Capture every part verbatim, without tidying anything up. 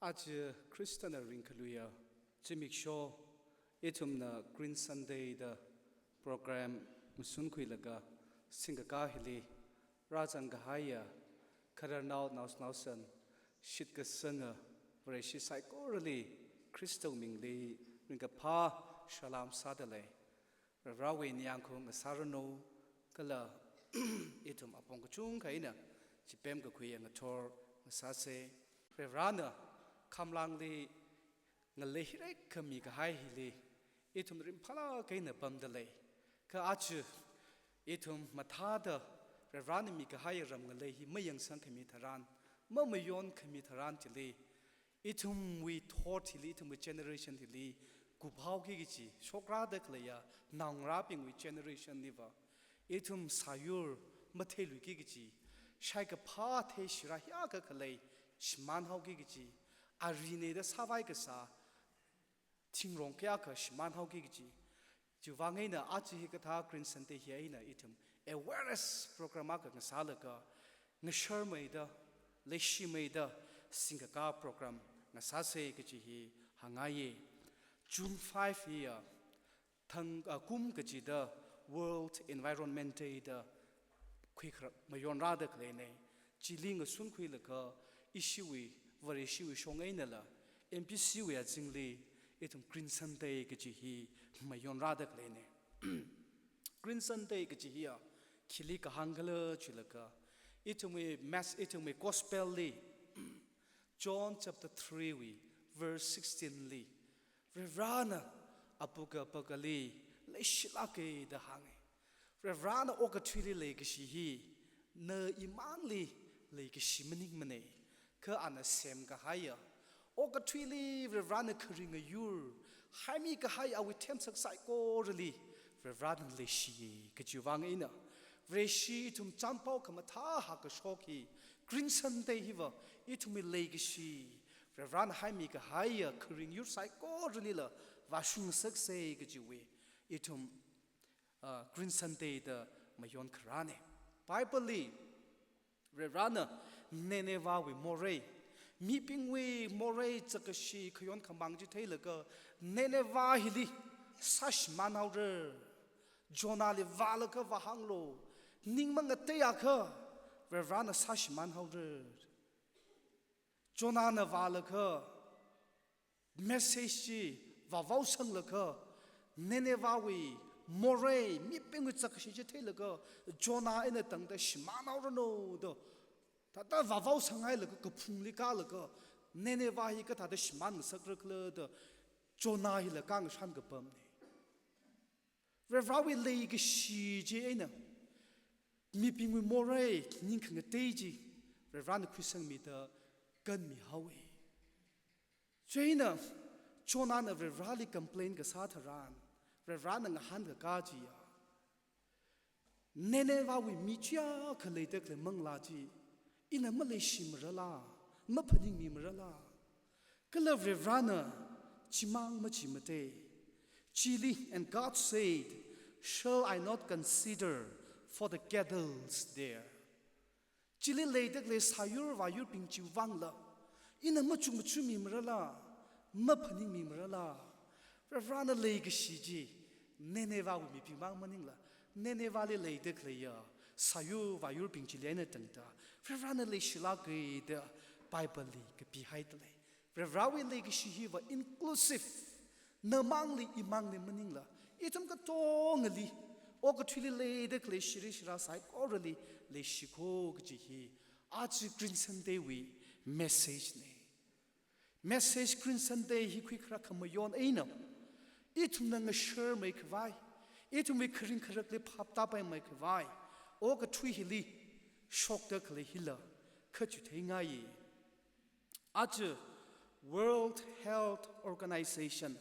Aja Khristana ringkaluiya zimiksho, ithumna Green Sunday da program masunkhuilaga singkakā hili rāzangkahaiya khararnao naoshinaosan, shitkasanga Vareshi saikorali Khristawui mingli ringkaphā salam sādalei. Varivarāwui ningyāng khaung ngasāranu, kala ithum apong kachungkha eina chipemkakhuiya ngathor ngasāsa. Varivarāna khamlangli ngalei hireikha mikahai hili ithum ringphālāk eina pamdalei. Kha aja ithum mathāda Varivarāna mikahaiya ram ngalei hi mayangsangkhami tharan, mamayonkhami tharan chili, ithumwui thot hili, ithumwui generation hili kuphaoki kaji, shokrāda khaleiya naongarābingwui generation liva ithum sāyur matheiluiki kaji, shaikaphā theishira hiyākha khalei shimānhaoki kaji, arine da sāvai kasā thingrong kayākha shimānhaoki kaji. Chiwuivang eina aja hikathā Green Sunday hi eina ithum awareness program akha ngasālaga, ngasharmeida, leishimeida singkakā program ngasāsa kaji hi hāngngaiya. June five hiya thang, ah, kum kachida World Environment Day da khuikharā mayonrāda khaleina. Chili ngasunkhuilaga ishiwui, Vareshiwui shong einala, M B C wui azingli ithum Green Sunday kaji hi mayonrāda khaleina. Green Sunday kaji hiya khili kahāngkhala chilaga, ithumwui mas-, ithumwui gospel li, John chapter three wui verse sixteen li, Varivarāna apakapakali leishilāka da hānga. Varivarāna okathuili leikashi hi na imangli leikashi maningmana. Kha ana semkahaiya okathuili Varivarāna kharinga yur haimikahai awui themsak saikorali Varivarāna leishiya. Kajiwuivang eina Vareshi ithum chānpao khamathā hākashok hi, Green Sunday hiva ithumwui leikashi, Varivarāna haimikahaiya kharinga yur saikoralila vāshungsaksa kajiwui ithum, ah, Green Sunday da mayonkharāna. Bible li Varivarāna Ninevehwui morei, mibingwui morei chākashi khayon khamāng chi theilaga, Nineveh hili sāshimānhaora. Jonahli vālaga vāhānglu, ning mangateiakha Varivarāna sāshimānhaora. Jonahna vālaga message chi vāvaosanglaga, Ninevehwui morei mibingwui chākashi chi theilaga, Jonah eina tangda shimānhaoranu da, thāda vāvaosanghailaga kaphungli kālaga, Nineveh hi kathāda shimānngasakra khala da, Jonah hila kāngashan kapamna. Varivarāwui leikashi chi eina mibingwui morei ning khangatei chi Varivarāna khuisangmida kanmihaowa. Chieina Jonahna Varivarāli complain kasā tharan, Varivarāna ngahānkakā chiya, Ninevehwui mi chiyākha leida khalei manglā chi ina maleishimarala, maphaningmimarala? Kala Varivarāna chimang machimatei. Chili, and God said, "Shall I not consider for the cattle's there?" Chili leida khalei sāyur vāyurbing chiwui vangla ina machuk machukmimarala, maphaningmimarala? Varivarāna leikashi chi Ninevehwui mibing mang maningla, Ninevehli leida khaleiya sāyur vāyurbing chili eina tangda Varivarāna leishilāka da Bible li kapihaidalei. Varivarāwui leikashi hiva inclusive, namangli imangli maningla, ithum katongali, okathuili leida khalei shiri shira saikorali leishikho kaji hi aja Green Sunday wui message na. Message Green Sunday hi khuikharā khamayon eina ithumna ngasharmeikhavai, ithumwui kharing kharakli phap tāpaimeikhavai, okathui hili shokda khalei hila khachuitheingai. Aja World Health Organization,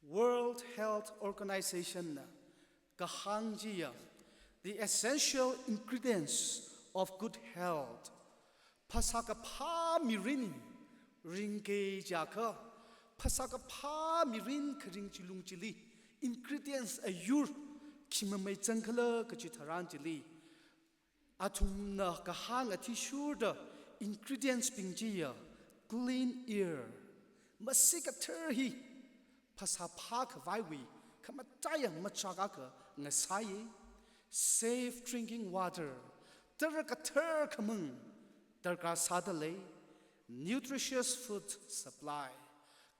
World Health Organization na kahāng chiya, the essential ingredients of good health. Phasā kaphā mirin ringki jiakha, phasā kaphā mirin kharing chilung chili ingredients ayur khi mamei zangkhala kaji tharan chili, athumna kahāng athishurda ingredients bing chiya, clean air, masi kathar hi phasā phākhavaiwui khamataiya machak akha ngasāya. Safe drinking water, tara kathar khamang darkar sāda lei. Nutritious food supply,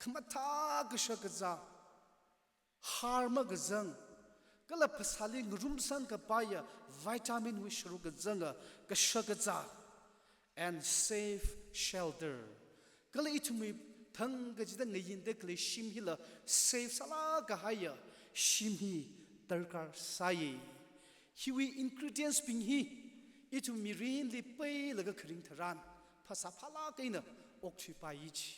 khamathā kashakazā, har makazang, kala phasāli ngarumsang kapaiya vitamin wui sharuk kazanga kashakazā, and safe shelter. Kala ithumwui thang kachida ngayinda khalei shim hila safe sālāk kahaiya shim hi darkar sāya. Hiwui ingredients bing hi ithum mirinli peilaga kharing tharan phasā phālāk eina okthuipai ji.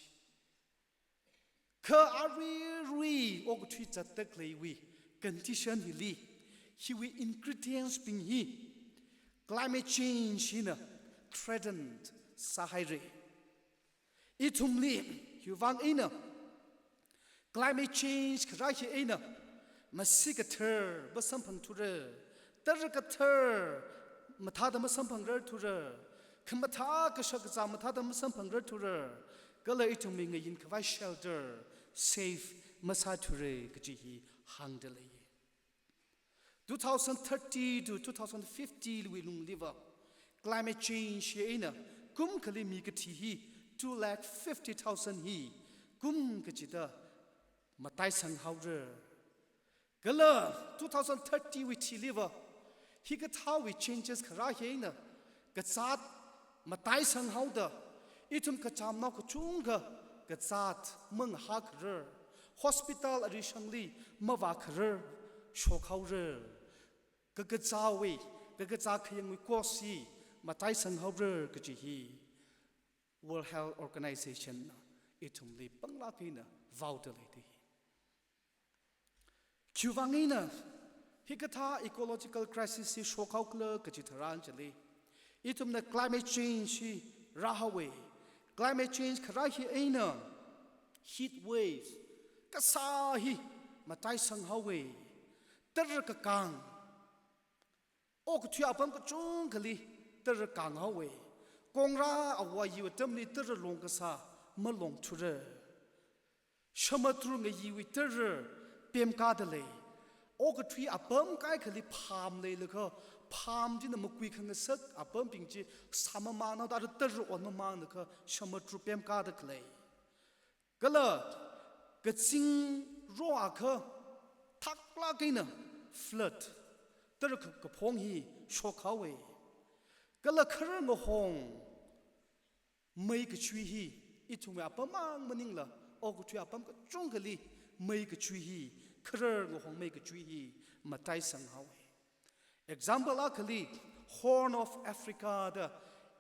Kha aruirui okathui zatda khaleiwui condition hili, hiwui ingredients bing hi climate change hina threatened sāhaira. Ithumli hiwui vang eina climate change kharā hi eina masi kathar masamphangthura, tara kathar mathāda masamphangrarthura, khamathā kashakazā mathāda masamphangrarthura, kala ithumwui ngayin khavai shelter safe masāthura kaji hi hāngda leiya. Two thousand thirty to two thousand fifty wui lungliva climate change hi eina kum akhali mi kathi hi two lakh fifty thousand hi kum kachida mataisanghaora. Kala two thousand thirty wui thiliva hikathāwui changes kharā hi eina kazāt mataisanghaoda, ithum kachamnao kachungkha kazāt mangahākharar, hospital arishangli mavākharar shokhaora, kakazāwui, kakazā khayangwui cost hi mataisanghaora kaji hi World Health Organization na ithumli panglāk eina vaoda leida hi. Khiwui vang eina hikathā ecological crisis hi shokhaokhala kaji tharan chili, ithumna climate change hi rāhaowa. Climate change kharā hi eina heat waves kasā hi mataisanghaowa. Tara kakāng, okathui apam kachungkhali tara kānghaowa. Kongra āwo āyiwui atamli tara longkasā malongthura. Samudru ngayiwui tara pemkāda lei. Okathui apam kaikhali pham leilakha, pham china makui khangasak apambing chi sāmamānhaoda tara onmamānakha samudru pemkāda khalei. Kala kazing roakha thaklāk eina flood, tara ka-, kaphong hi shokhaowa. Kala kharar ngahong mei kachui hi, ithumwui apam mang maningla, okathui apam kachungkhali mei kachui hi, kharar ngahong mei kachui hi mataisanghaowa. Example akhali, Horn of Africa da,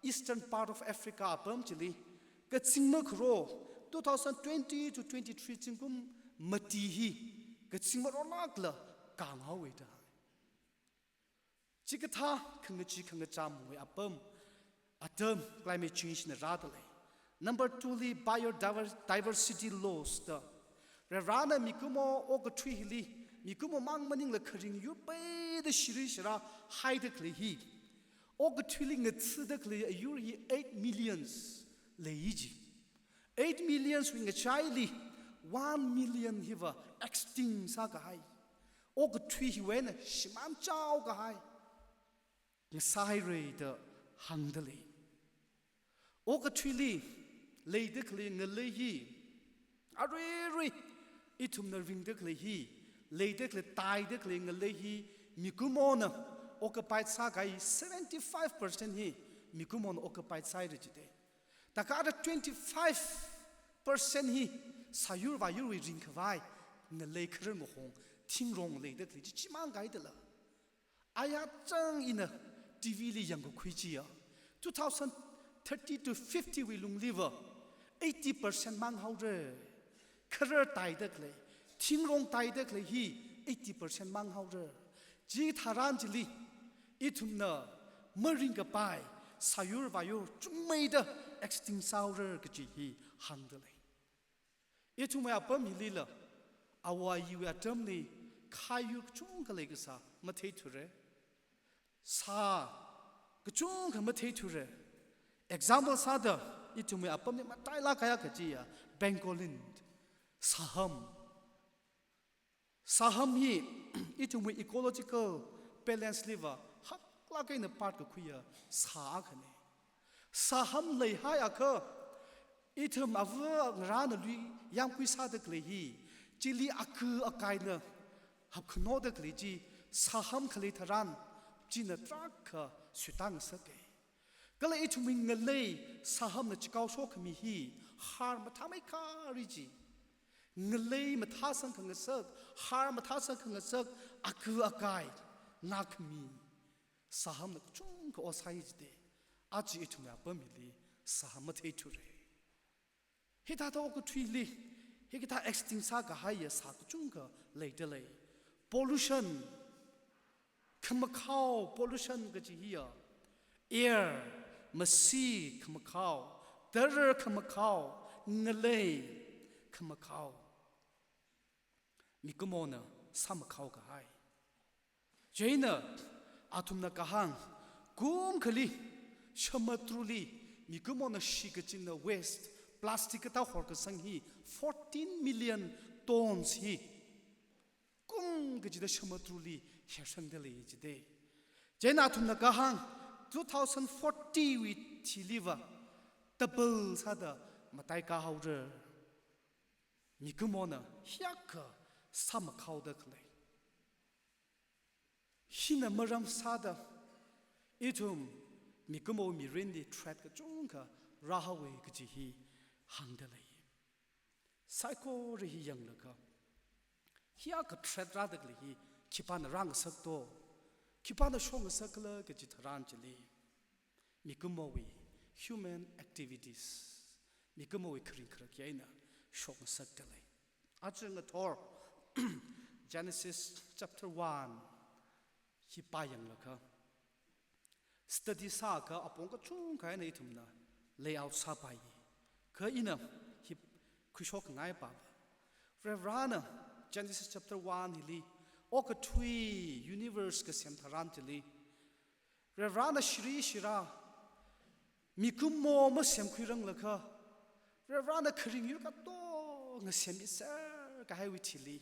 eastern part of Africa apam chili, kazing makharo, two thousand twenty to twenty-three zingkum mati hi, kazing marolākla kānghaowa da. Chikathā khangachee khangachāmwui apam, atam climate change na rāda lei. Number two li biodiver-, diversity loss da. Varivarana mikumo okathui hili, mikumo mang maningla kharing yur peida shiri shira haida khalei hi. Okathuili ngathada khalei ayur hi eight millions lei ji. Eight millions wui ngachaili one million hiva extinct sākahai. Okathui hiwui eina shimānchaokahai ngasāhaira da hāngda lei. Okathuili leida khalei ngalei hi, aruirui ithumna ringda khalei hi, leida khalei, taida khalei ngalei hi, mikumona occupy sākahai seventy-five percent hi mikumona occupy sāhaira jida. Thākha ara twenty-five percent hi sāyur vāyurwui ringkhavai ngalei kharar ngahong thingrong leida khalei chi chimang kahaidala. Aya chang ina T V li yangkakhui chiya, two thousand thirty to fifty wui lungliva eighty percent manghaora. Kharar taida khalei, thingrong taida khalei hi eighty percent manghaora. Chitharan chili ithumna maringkapai sāyur vāyur chungmeida extinct sāhaora kaji hi hāngda lei. Ithumwui apam hilila, āwo āyiwui atamli khaiyur kachungkha leikasā matheithura. Sā kachungkha matheithura. Example sāda, ithumwui apamli matailāk kahaiya kajiya pangolin, saham. Saham hi ithumwui ecological balance liva haklāk eina part kakhuiya sā akhana. Saham leihaiakha, ithum ava ngarāna lui yāmkui sāda khalei hi, chili aku akaina hapkhanoda khalei chi, saham khalei tharan, china tarākha suitā ngasaka. Kala ithumwui ngalei sahamna chikao shokhami hi, har mathāmeikha ri chi. Ngalei mathāsang khangasak, har mathāsang khangasak, aku akai, ngakhami. Sahamna kachungkha ot sāi jida. Aja ithumwui apam hili saham matheithura. Hithāda okathuili, hikathā extinct sākahaiya sā kachungkha leidalei. Pollution, khamakhao, pollution kaji hiya, air, masi khamakhao, tara khamakhao, ngalei khamakhao. Mikumona sāmakhao kahai. Chieina, athumna kahāng, kum akhali, shamatruli, mikumona shikachinna waste, plastic kathā horkasang hi, fourteen million tons hi, kum kachida shamatruli hersangdalei jida. Chieina athumna kahāng, two thousand forty wui thiliva, double sāda mataikā haora. Mikumona hiyākha sāmakhaoda khalei. Hina maram sāda, ithum mikumo mirinli threat kachungkha rāhaowa kaji hi hāngdalei. Saikora hi yanglaga, hiyākha threat rāda khalei hi khipāna rāngasakto, khipāna shokngasakkhala kaji tharan chili, mikumowui human activities, mikumowui kharing kharak eina shokngasakdalei. Aja ngathor Genesis chapter one hi pāyanglaga, study sākha apong kachungkha eina ithumna layout sāpai. Kha ina hi khuishokngai pāva, Varivarana Genesis chapter one hili, okathui universe kasem tharan chili, Varivarana shiri shira mikumo masemkhuiranglakha, Varivarana kharingyur katonga semmiserkahaiwui thili,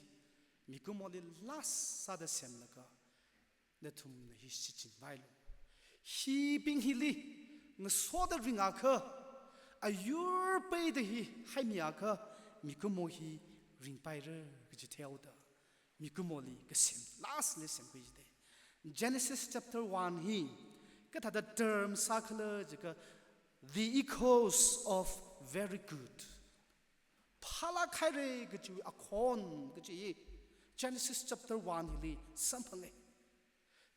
mikumoli last sāda semlaga, nathumna hi shichinvailu. Hibing hili ngasoda ringakha, ayur peida hi haimiakha, mikumo hi ringpaira kaji theoda, mikumoli kasem, last li semkhui jida. Genesis chapter one hi kathāda term sākhala jiakha, the echoes of very good. Phālāk haira kaji akhon kaji Genesis chapter one hili samphanga.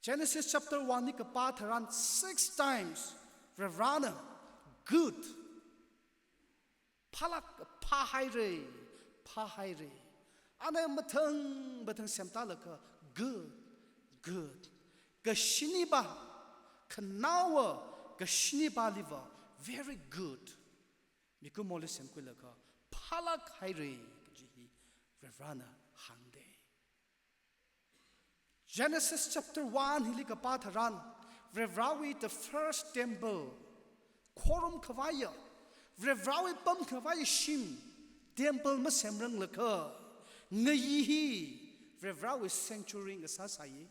Genesis chapter one li kapā tharan six times Varivarana good, phālāk, phāhaira, phāhaira. Ana mathang mathang semtālaga good, good. Kashiniva, khanaowa kashiniva liva very good. Mikumoli semkhuilaga phālāk haira kaji hi Varivarana hāngda. Genesis chapter one hili kapā tharan, Varivarawui the first temple, khorumkhavaiya, Varivarawui pamkhavaiya shim, temple masemranglakha, ngayi hi Varivarawui sanctuary ngasāsai.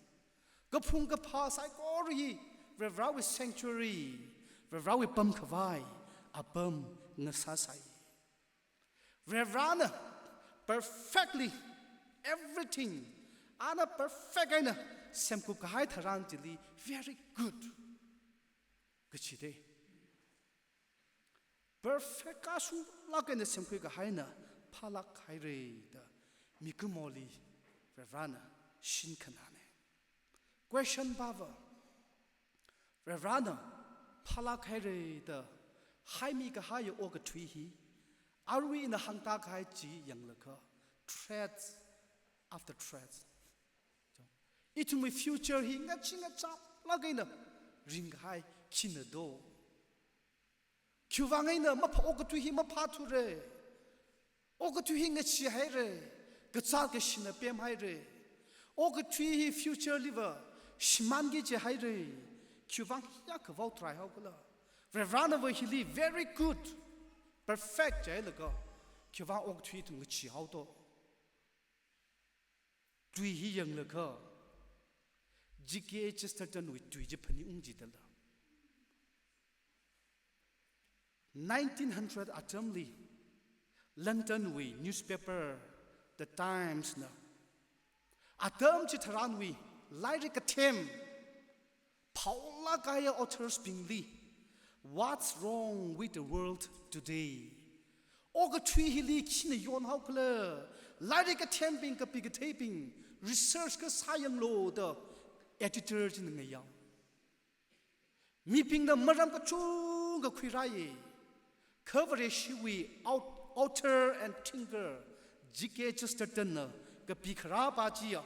Kaphung kaphā saikora hi Varivarawui sanctuary, Varivarawui pamkhavai apam ngasāsai. Varivarana perfectly everything, ana perfect eina semkhup kahai tharan chili very good kaji da. Perfect kashunglāk eina semkhui kahaina phālāk haira da mikumoli Varivarana shinkhanāna. Question pāva, Varivarana phālāk haira da haimi kahaiya okathui hi, arui ina hāngtākahai chi yanglaga, threats after threats. Ithumwui future hi ngachee ngachālāk eina ringkahai khina do? Khiwuivang eina maphā, okathui hi maphāthura, okathui hi ngacheehaira, kazāt kashina pemhaira, okathui hi future liva shimānki jihaira, khiwuivang hiyākha vaotraihaokhala? Varivaranava hili very good, perfect jilaga, khiwuivang okathui ithum ngacheehaoto? Tui hi yanglaga, G K Chesterton wui tui chi phaningung jidala. Nineteen hundred atamli, London wui newspaper The Times na, atam chitharanwui lairik kathem phaolāk kahaiya authors bingli, "What's wrong with the world today?" Okathui hili khina yonhaokhala, lairik kathembing, kapi katheibing, research kasā yanglu da editor china ngayao. Mibingna maram kachungkha khuirāi. Kha Vareshiwui au-, author and thinker G K Chesterton na kapi kharā pa chiya,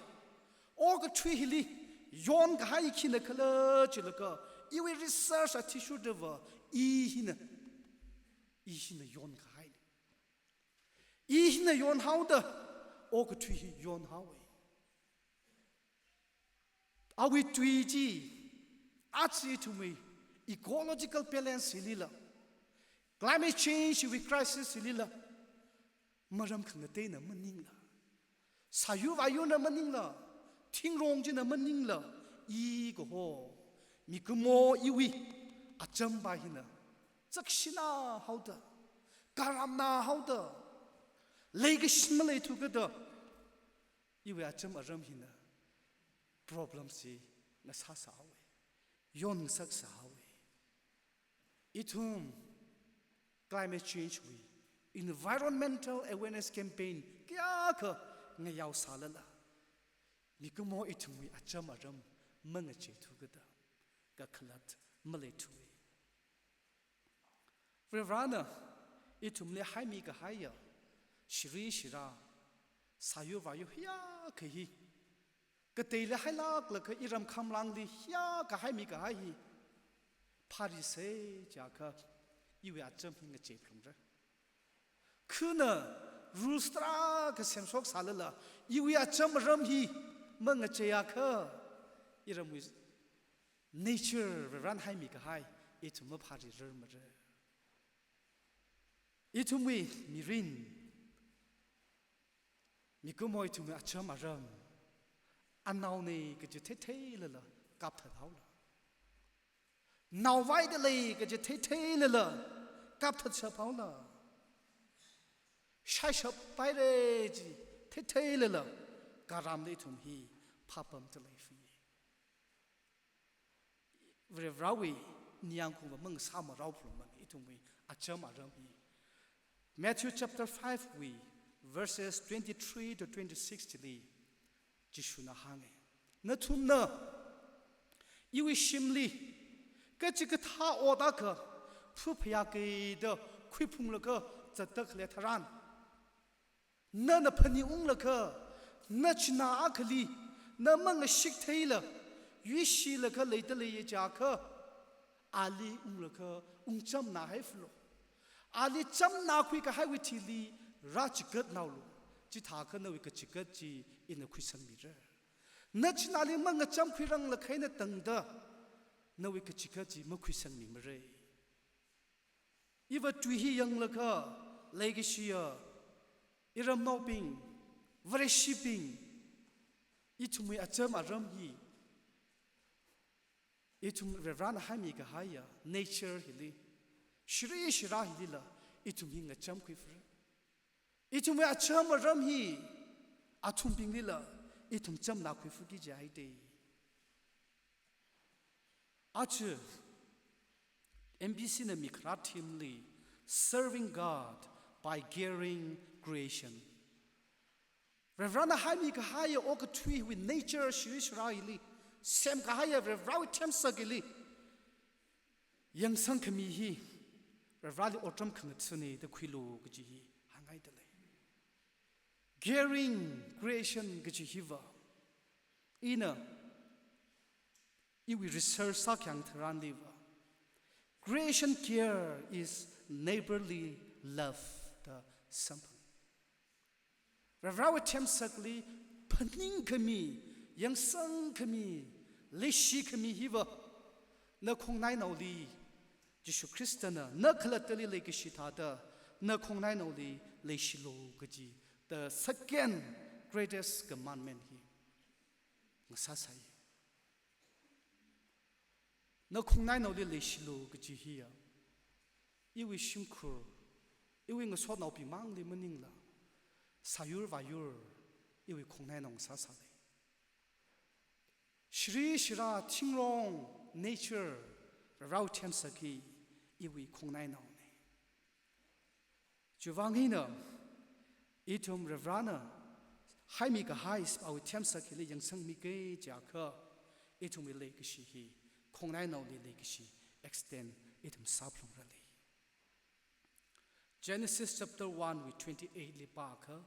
okathui hili yonkahai khina khala jilaga, iwui research athishurdava, i hina, i hina yonkahaina. I hina yonhaoda, okathui hi yonhaowa. Awui tui chi, aja ithumwui ecological balance hilila, climate change wui crisis hilila, maram khangateina maningla, sāyur vāyurna maningla, thingrong china maningla, i kaho, mikumo iwui acham pa hina, chakshina haoda, karamna haoda, leikashi maleithu kada, iwui acham aram hina problem chi ngasāsāhaowa, yonngasaksāhaowa. Ithum climate change wui, environmental awareness campaign kayākha ngayaosālala, mikumo ithumwui acham aram mangacheethu kada, kakhalat maleithuwa. Varivarana ithumli haimi kahaiya shiri shira, sāyur vāyur hiyākha hi, kateili hailāklaga iram khamlangli hiyākha haimi kahai hi, pharisa jiakha iwui acham hi ngacheephalungra. Khana rules tarākha semshoksālala, iwui acham aram hi mangacheeakha, iramwui nature, Varivarana haimi kahai, ithum mapharirarmara. Ithumwui mirin, mikumo ithumwui acham aram, anaona kaji theitheilala kapthat haola, naovaidalei kaji theitheilala kapthatshap haola, shaishap paira ji theitheilala karamda ithum hi phāpamdalei fi. Varivarawui ningyāng khavā mang sāmaraophalungmana ithumwui acham aram hi. Matthew chapter five wui verses twenty-three to twenty-six chili Jishuna hānga. Nathumna iwui shimli kachikathā ot akha phaphayākida khuiphunglaga zatda khalei tharan, nana phaningunglaga, nachinā akhali na mangashik theila yuishilaga leidalei jiakha, ali unglaga ungchamnāhaifalu. Ali chamnākhui kahaiwui thili rāchigatnaolu. Chithākha nawui kachigat chi ina khuisangmira. Nachināli mangachamkhuiranglakha eina tangda nawui kachigat chi makhuisangmimara. Iva tui hi yanglaga, leikashiya iramnaobing, Vareshibing, ithumwui acham aram hi, ithum Varivarana haimi kahaiya nature hili, shiri shira hilila ithum hi ngachamkhuifara. Ithumwui acham aram hi athumbinglila ithum chamnākhuifa kaji haida. Aja M B C na mikharā theme li, Serving God by Caring Creation. Varivarana haimi kahaiya okathuiwui nature shiri shira hili, semkahaiya Varivarawui themsak hili yangsangkhami hi Varivarali otram khangathana da khuilu kaji hi hāngngaidalei. Caring creation kaji hiva, ina iwui research sākhayang tharanliva, creation care is neighborly love da samphang. Varivarawui themsakli phaningkhami, yangsangkhami, leishikhami hiva, nakhongnainaoli Jishu Khristana na khalattali leikashi thāda "Na khongnainaoli leishilu," kaji, the second greatest commandment hi ngasāsai. "Na khongnainaoli leishilu," kaji hiya iwui shimkhur, iwui ngasotnaobing mangli maningla, sāyur vāyur, iwui khongnainao ngasāsālei. Shiri shira, thingrong, nature, Varewui themsak hi iwui khongnainaona. Chiwuivang eina ithum Varena haimi kahai awui themsak hili yangsangmiki jiakha, ithumwui leikashi hi khongnainaoli leikashi extend ithum sāphalungralei. Genesis chapter one wui twenty-eight li pākha,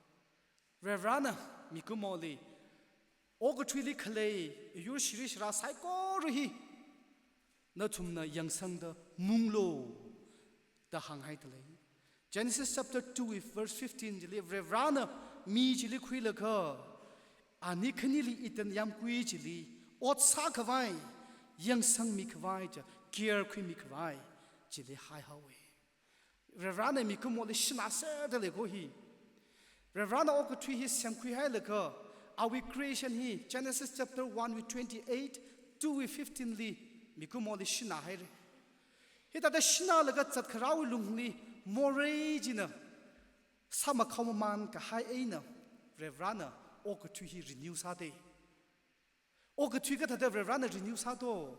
Varena mikumoli okathuili khalei yur shiri shira saikora hi nathumna yangsangda munglu da hānghaidalei. Genesis chapter two verse fifteen chili Varena mi chili khuilaga, ani khanili Eden yāmgui chili ot sākhavai, yangsangmi khavai chi, care khuimi khavai chili haihaowa. Varena mikumoli shinā sāda leiko hi. Varena okathui hi semkhuihailaga, awui creation hi Genesis chapter one wui twenty-eight, two wui fifteen li mikumoli shināhaira. Hithāda shinālaga zatkharāwui lungli morei china sāmakhao mamān kahai eina Varena okathui hi renew sāda. Okathui kathāda Varena renew sāto?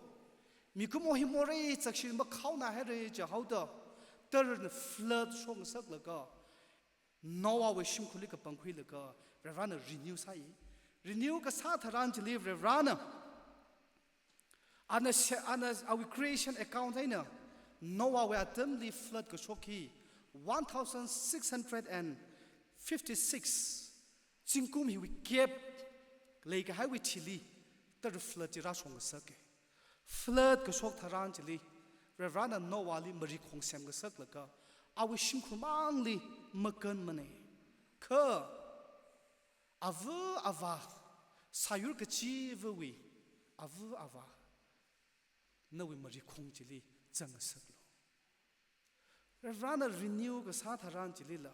Mikumo hi morei chakshi makhaona haira jihaoda, tarna flood shokngasaklaga, Noahwui shimkhurli kapangkhuilaga Varena renew sāi. Renew kasā tharan chili Varena, ana se-, ana awui creation account eina Noahwui atamli flood kashok hi one thousand six hundred and fifty-six zingkum hiwui gap leikahaiwui thili, tar flood chi rāshokngasaka. Flood kashok tharan chili, Varena Noahli marikhong semngasaklaga, awui shimkhur mangli makanmana. Kha ava avā, sāyur kachivawui ava avā, nawui marikhong chili zangngasaklu. Varena renew kasā tharan chilila,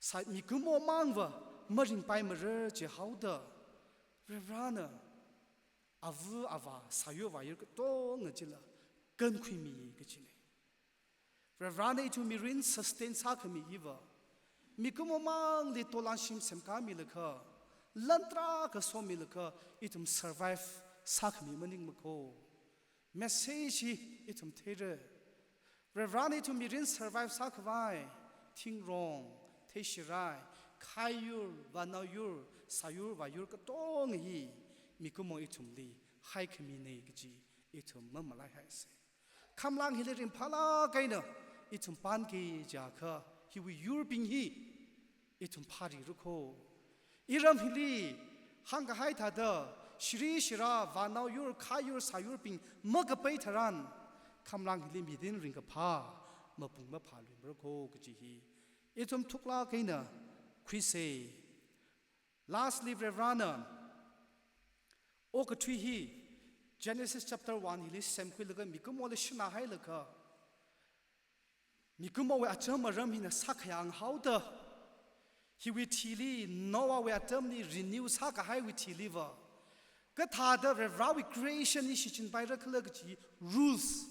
sā mikumo mangva maringpaimara jihaoda, Varena ava avā, sāyur vāyur katonga chila kankhuimi kajina. Varena ithum mirin sustain sākhami hiva, mikumo mangli tolan shim semkāmilaga, lan tarākha somilaga, ithum survive sākhami maningmako. Message hi ithum theira. Varena ithum mirin survive sākhavai, thingrong, theishirai, khaiyur, vānaoyur, sāyur vāyur katonga hi mikumo ithumli haikhamina kaji ithum mamalaihaisa. Khamlang hili ringphālāk eina ithum pānki jiakha, hiwui yurbing hi ithum phārirako. Iram hili hāngkahai thāda, shiri shira, vānaoyur, khaiyur, sāyurbing makapai tharan, khamlang hili mirin ringkaphā mapung maphāluimarako kaji hi ithum thuklāk eina khuisa. Lastly, Varena okathui hi Genesis chapter one hili semkhuilaga mikumoli shināhailaga, mikumowui acham aram hina sākhayang haoda, hiwui thili Noahwui atamli renew sākahaiwui thiliva, kathāda Varewui creation hi shichinpaira khala kaji rules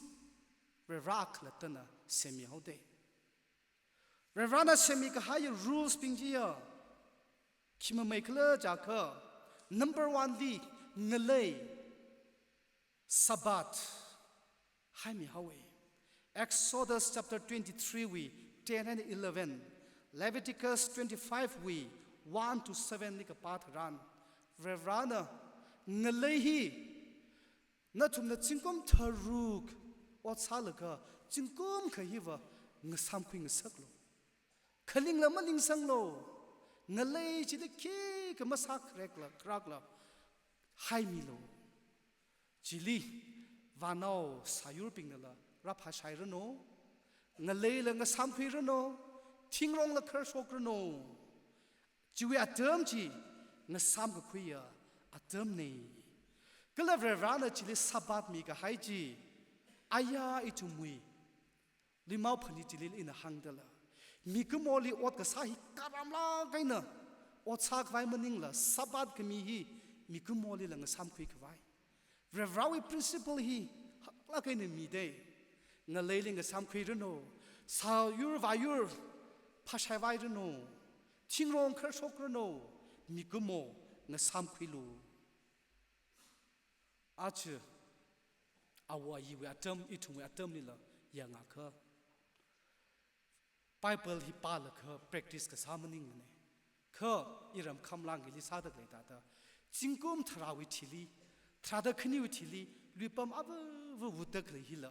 Vare khalattana semmihaoda. Varena semmikahai rules bing chiya khi mamei khala jiakha, number one li ngalei, Sabbath haimihaowa. Exodus chapter twenty-three wui ten and eleven, Leviticus twenty-five wui one to seven li kapā tharan, Varena ngalei hi nathumna zingkum tharuk ot sālaga, zingkum akha hiva ngasāmkhuingasaklu. Khalingla malingsanglu. Ngalei chili khikha masākharekla, kharakla haimilu. Chili vānao sāyurbingnala rāphāshairanu. Ngaleila ngasāmkhuiranu. Thingrongla kharshokranu. Chiwui atam chi ngasāmkakhuiya atamna. Kala Varena chili Sabbath mikahai chi, aya ithumwui luimao phanit chili ina hāngdala, Mikumoli ot kasā hi karamlāk eina ot sākhavai maningla, Sabbath khami hi mikumolila ngasāmkhui khavai. Varivarawui principle hi haklāk eina midei. Ngaleili ngasāmkhuiranu, sāyur vāyur phāshaivairanu, thingrong kharshokranu, mikumo ngasāmkhuilu. Aja awo ayiwui atam, ithumwui atamlila yangakha, Bible hi pālaga practice kasā maningmane. Kha iram khamlāngli sāda khalei thāda, zingkum tharāwui thili, tharāda khaniwui thili, luipam avava vutda khalei hila,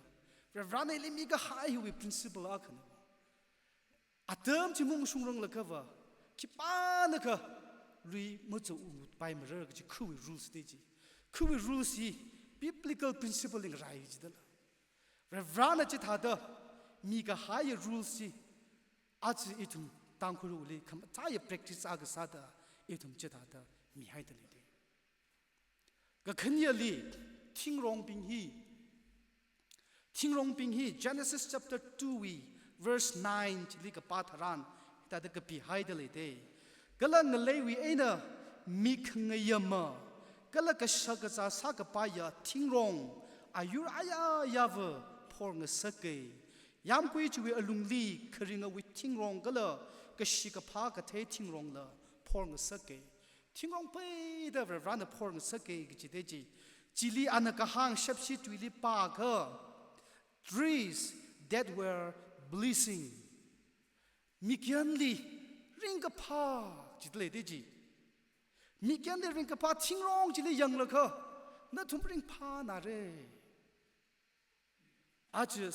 Varivarana ili mikahai hiwui principle akhana. Atam chi mungshungranglagava, khipānakha lui mazaungutpaimara kaji khawui rules dei chi. Khawui rules hi biblical principle li ngarai jidala. Varivarana chithāda mikahai rules chi, aja ithum Tangkhulwuili khamataiya practice akha sāda, ithum chithāda mihaida leidei. Kakhaneli, thingrongbing hi, thingrongbing hi Genesis chapter two wui verse nine chili kapā tharan, hithāda kapihaida leidei. Kala ngaleiwui eina mik ngayama, kala kashakazā sākapaiya thingrong ayur ayāyāva phorngasakei. Yāmgui chiwui alungli kharingawui thingrong kala kashi kaphā kathei thingrongla phorngasakei. Thingrong peida Varivarana phorngasakei kaji dei chi. Chili ana kahāng shepshi tuili pākha, trees that were pleasing. Mikyanli ringkaphā jida leidei chi. Mikyanli ringkaphā thingrong chili yanglaga, nathum ringphānare. Aja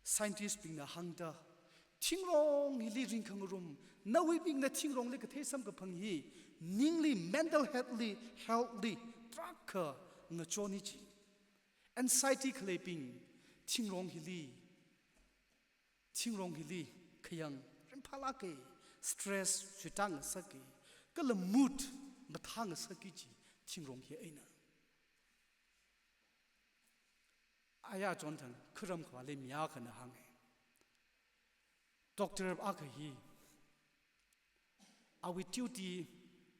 scientist bingna hāngda, thingrong hili ringkhangarum, nawuibingna thingrongli kathei samkaphang hi, ningli, mental health li, health li, tarākha ngachonmi chi. Anxiety khaleibing, thingrong hili, thingrong hili khayang ringphālākei, stress suitāngasakei, kala mood mathāngasakei chi, thingrong hi eina. Aya chonthang kharam khavāli mi akhana hānge. Doctor akha hi, awui duty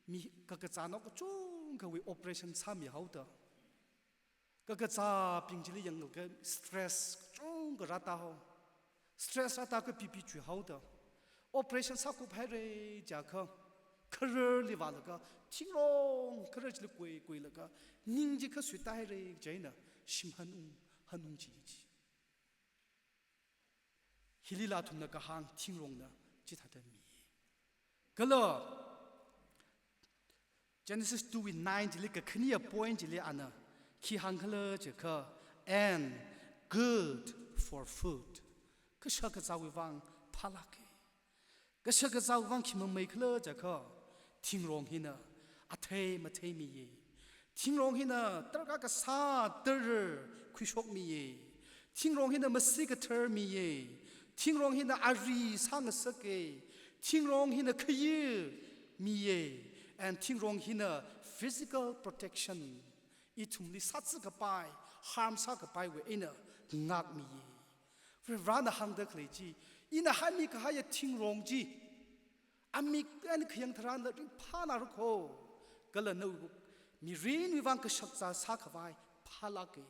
mi kakazānao kachungkhawui operation sāmihaoda, kakazābing chili yanglaga stress kachungkha rātāhao. Stress rātākha B P chuihaoda, operation sākuphaire jiakha, khararli vālaga, thingrong kharar chili kui kuilaga, ning chi kha suitāhaire jina, shim hanung, hanung chi chi. Hilila athumna kahāng thingrongna chithāda mi. Kala Genesis two wui nine chili kakhane point chili ana khi hāngkhala jiakha, and good for food. Kashakazāwui vang phālākei. Kashakazāwui vang khi mamei khala jiakha, thingrong hina athei mathei miye. Thingrong hina tarākha kasā tara khuishokmiye. Thingrong hina masi kathar miye. Thingrong hina ari sāngasake. Thingrong hina khayi miye. And thingrong hina physical protection, ithumli sāzā kapai, harm sākapaiwui eina ngākmiye. Varivarana hāngda khalei chi, ina haimi kahaiya thingrong chi, amik eina khayang tharanla ringphānāra kho, kala nawui mirinwui vang kashakazā sākhavai phālāke.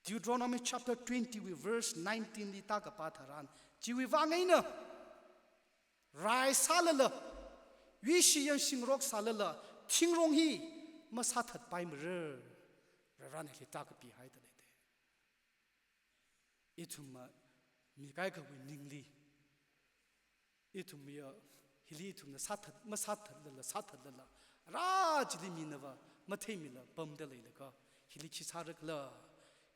Deuteronomy chapter twenty wui verse nineteen li tākapā tharan, chiwui vang eina rai sālala, yuishi yangshingarok sālala, thingrong hi masāthatpaimara. Varivarana hili tākapihaida leite. Ithumva mi kaikhawui ningli, ithumva hili ithumna sāthat, masāthatlala, sāthatlala, rā chili minava matheimila pamda leilaga, hili khi sārakhala,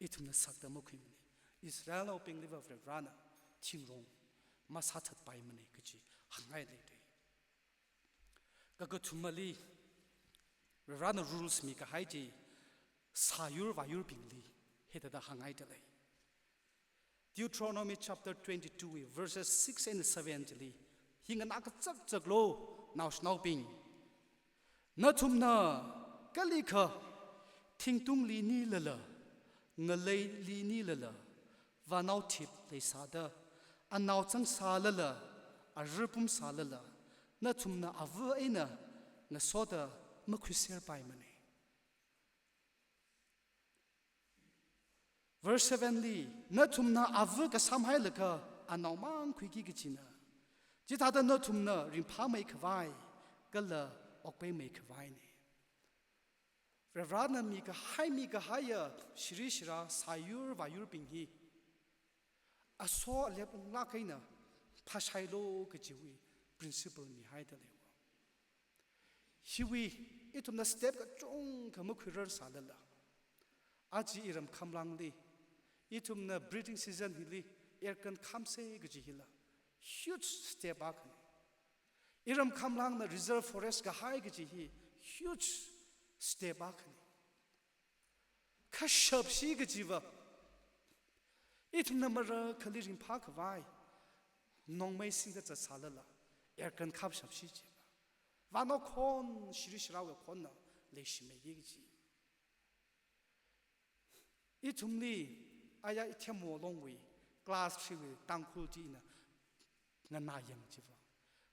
ithumna sakda makhuimane. Israelnaobingliva Varivarana thingrong masāthatpaimane kaji hāngngai leite. Kakathumali, Varivarana rules mikahai chi, sāyur vāyurbingli hithāda hānghaida lei. Deuteronomy chapter twenty-two verses six and seven chili, hi nganā kachakchaklo, naoshinaobing. Nathumna kalikha thingtungli nilala, ngaleili nilala, vānao thip leisāda, Anao zangsālala, arui pumsālala, nathumna ava eina ngasoda makhuiserpaimana. Verse seven li, nathumna ava kasām hailaga anao mang khuiki kajina. Chithāda nathumna ringphāmei khavai kala okpeimei khavaina. Varivarana mikahai, mikahaiya shiri shira sāyur vāyurbing hi aso alep unglāk eina phāshailu kajiwui principle mihaida leiwa. Hiwui ithumna step kachungkha makhuirarsālala, aja iram khamlangli ithumna breeding season hili airgun khamsa kaji hila huge step akhana. Iram khamlangna reserve forest kahai kaji hi huge step akhana. Kha shapshi kajiva, ithumna marakhali ringphā khavai nongmei singda zatsālala, airgun kham shapshi jiva, vānao khon, shiri shirawui khonna leishimeiki kaji. Ithumli aya ithemo longwui class three wui Tangkhul chi ina nganāyang chiva,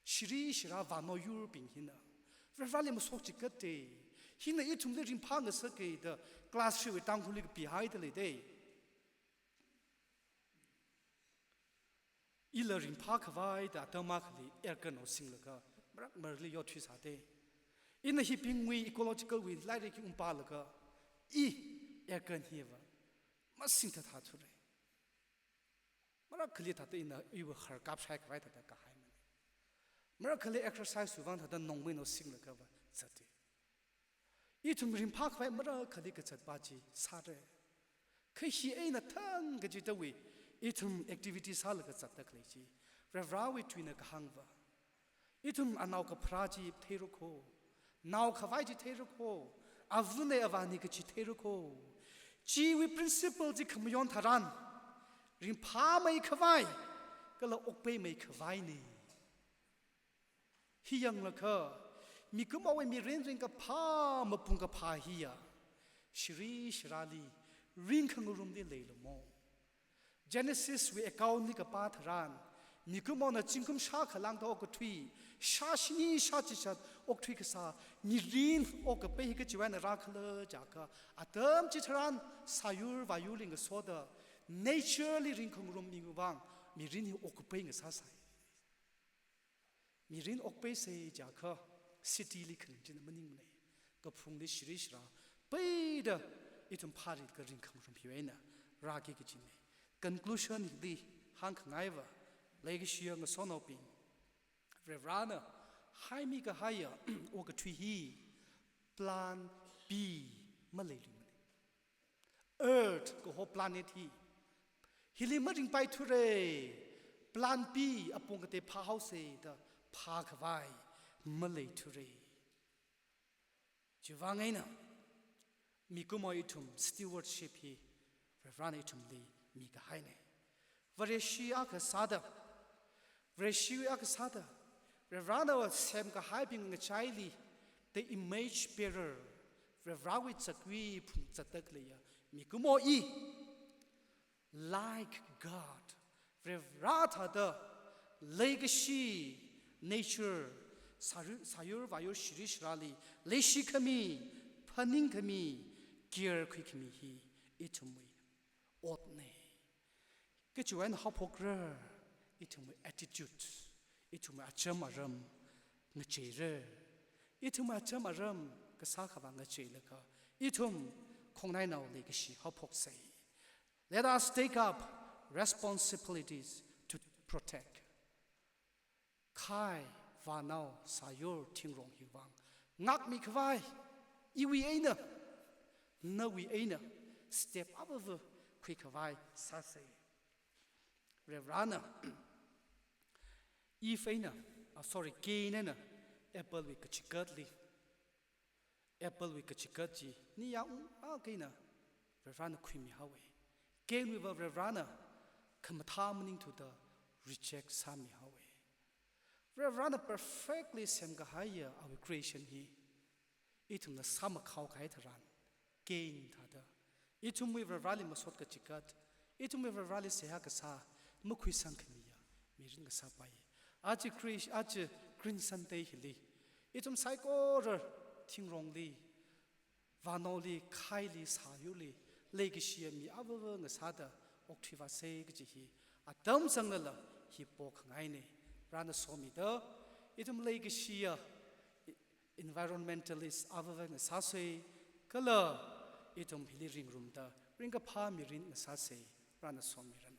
shiri shira vānao yurbing hina Varivarali masot chikatda, hina ithumli ringphā ngasaka da class three wui Tangkhulli kapihaida leida. Ila ringphā khavai da atam akhali airgun singlaga marak marali yothuisāda. Ina hibingwui ecological wui lairik hi ungpālaga, i airgun hiva masingthathathura. Marakhali thāda ina iwui har kapshai khavai thāda kahaimana. Marakhali exercise wui vang thāda nongmeina singlagava zata. Ithum ringphā khavai marakhali kazatpa chi sāra. Kha hi eina thang kachidawui ithum activity sālaga zatda khalei chi, Varivarawui tuina kahāngva, ithum anao kapharā chi theira kho, nao khavai chi theira kho, avana avāna kaji theira kho. Chiwui principle chi khamayon tharan, ringphāmei khavai kala okpeimei khavaina. Hi yanglaga, mikumowui mirin ringkaphā mapung kaphā hiya shiri shirali, ringkhangarumli leilamo? Genesis wui account li kapā tharan, mikumona zingkum shākha lāngda okathui, shā shini shā chishat okthui kasā mirin okapei hi kachiwui eina rākhala jiakha, atam chitharan sāyur vāyurli ngasoda, nature li ringkhangarum miwui vang mirin hi okapei ngasāsai. Mirin okpeisa jiakha city li kharing china maningmana. Kaphungli shiri shira peida ithum phārilaga ringkhangarum hiwui eina rāki kajina. Conclusion hili hāngkhangaiva, leikashiya ngasotnaobing, Varivarana haimi kahaiya okathui hi plan B maleiluimana. Earth kaho planet hi, hili maringpaithura, plan B apong katei phāhaosa da phākhavai maleithura. Chiwui vang eina mikumo ithum stewardship hi Varivarana ithumli mikahaina. Vareshi akha sāda, Vareshi akha sāda, Varivarana semkahaibing ngachaili, the image bearer, Varivarawui zakwui phung zatda khaleiya mikumo i, like God, Varivara thāda leikashi, nature, sāru-, sāyur vāyur shiri shirali leishikhami, phaningkhami, care khuikhami hi ithumwui otna. Kachiwui eina haophokra, ithumwui attitude, ithumwui acham aram ngacheira. Ithumwui acham aram kasā khavā ngacheilaga, ithum khongnainao leikashi haophoksa. Let us take up responsibilities to protect. Khai, vānao, sāyur, thingrong hiwui vang ngākmi khavai, iwui eina, nawui eina, step avava khuikhavai sāsa. Varivarana, Eve eina, ah, sorry, Cain eina apple wui kachikatli, apple wui kachikat chi niya ung akha eina Varivarana khuimihaowa. Cain wuiva Varivarana khamathā maningthuda reject sāmihaowa. Varivarana perfectly semkahaiya awui creation hi ithumna sāmakhao kahai tharan, Cain thāda, ithumwui Varivarali masot kachikat, ithumwui Varivarali seihā kasā makhuisang khamiya mirin ngasāpai. Aja Chris-, aja Green Sunday hili, ithum saikora thingrongli, vānaoli, khaili, sāyurli leikashiya mi avava ngasāda okthuivāsei kaji hi atam zanglala hi pokhangaina. Varena somida, ithum leikashiya environmentalist avava ngasāsei, kala ithum hili ringrumda ringkaphā mirin ngasāsei. Varena somiranu.